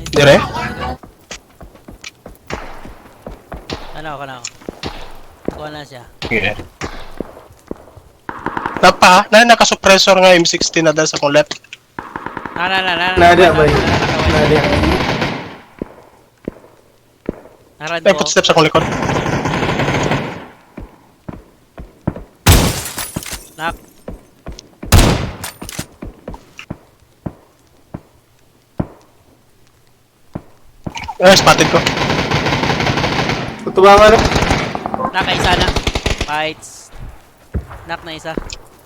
Dire? Ano, ano. Kuha na siya. Sige. Napa, na naka-suppressor nga M16 na dahil sa akong left. Na, na, na, na, na. Nada, na, bay. na, na, na, Nada. Naran May ko. footsteps sa akong likod. Knock. Eh, spotted ko. Tutubangan na. Knock na isa na. Fights. Knock na isa.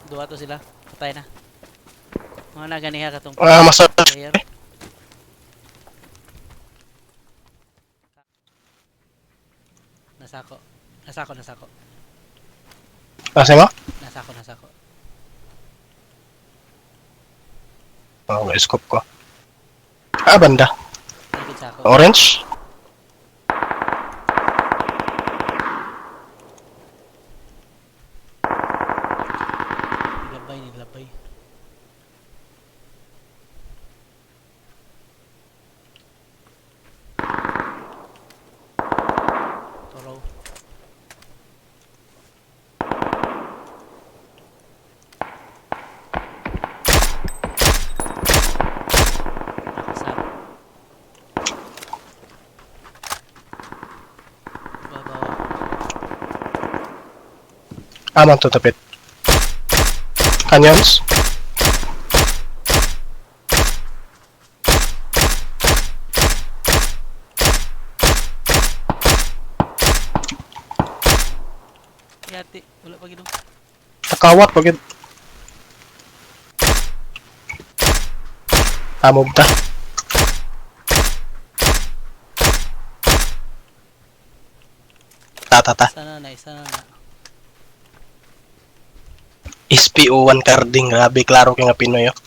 Duha to sila. Patay na. Mga na ganiha katong Ah, masa player. Nasako. Nasako, nasako. Nasa mo? Nasako, nasako. Oh, may scope ko. Ah, banda. Likod sa ako. Orange? Nilabay, nilabay. Toro. Nakasap. Babaw. Ah, man to tapit. Canyons? Yati, wala pa ginoo. Nakawat, pagid. Amog ta. Ta, ta, ta. Isa na na, isa na na. SPO1 carding. Grabe, klaro kay nga Pinoy. Oh.